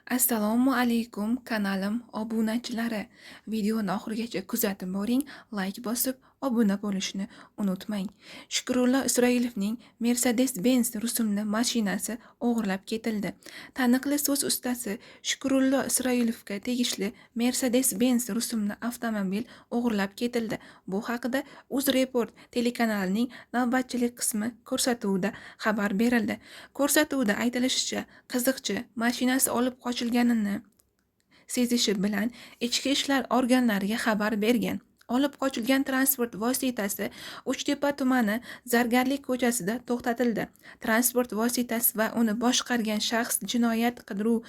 Assalomu alaykum kanalim obunachilari. Videoni oxirigacha kuzatib boring, layk bosib, obuna bo'lishni unutmang. Shukrullo Isroilovning Mercedes-Benz rusumli mashinasi o'g'irlab ketildi. Taniqli so'z ustasi Shukrullo Isroilovga tegishli Mercedes-Benz rusumli avtomobil o'g'irlab ketildi. Bu haqida UzReport telekanalining navbatchilik qismi ko'rsatuvida xabar berildi. Ko'rsatuvda aytilishicha, qiziqchi mashinasi olib qochilganini sezishi bilan ichki ishlar organlariga xabar bergan. Olib qochilgan transport vositasi Uchtepa tumani Zargarlik ko'chasida to'xtatildi. Transport vositasi va uni boshqargan shaxs jinoyat qidiruv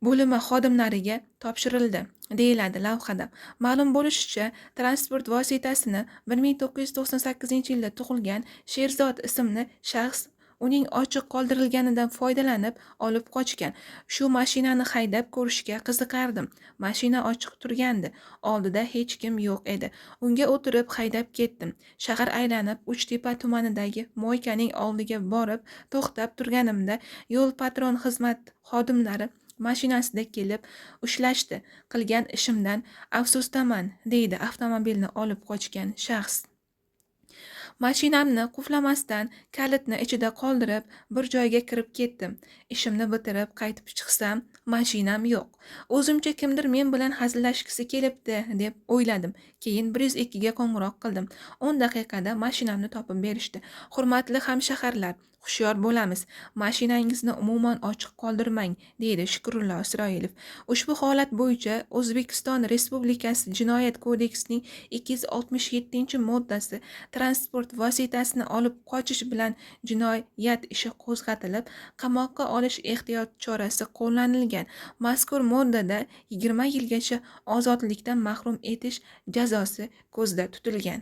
bo'limi xodimlariga topshirildi, deyiladi lavhada. Ma'lum bo'lishicha, transport vositasini 1998-yilda tug'ilgan Sherzod ismli shaxs uning ochiq qoldirilganidan foydalanib olib qochgan. Shu mashinani haydab ko'rishga qiziqardim. Mashina ochiq turgandi. Oldida hech kim yo'q edi. Unga o'tirib haydab ketdim. Shahar aylanib Uchtepa tumanidagi moykaning oldiga borib to'xtab turganimda yo'l patron xizmat xodimlari mashinasida kelib ushlashdi. Qilgan ishimdan afsusdaman, deydi avtomobilni olib qochgan shaxs. Mashinamni qulflamasdan kalitni ichida qoldirib, bir joyga kirib ketdim. Ishimni bitirib qaytib chiqsam, mashinam yo'q. O'zimcha kimdir men bilan hazillashgisi kelibdi deb o'yladim. Keyin 102 ga qo'ng'iroq qildim. 10 daqiqada mashinamni topib berishdi. Hurmatli hamshaharlar, hushyor bo'lamiz. Mashinangizni umuman ochiq qoldirmang, deydi Shukrullo Isroilov. Ushbu holat bo'yicha O'zbekiston Respublikasi Jinoyat kodeksining 267-moddasi transport vositasini olib qochish bilan jinoyat ishi qo'zg'atilib, qamoqqa olish ehtiyot chorasi qo'llanilgan. Mazkur moddada 20 yilgacha ozodlikdan mahrum etish jazosi ko'zda tutilgan.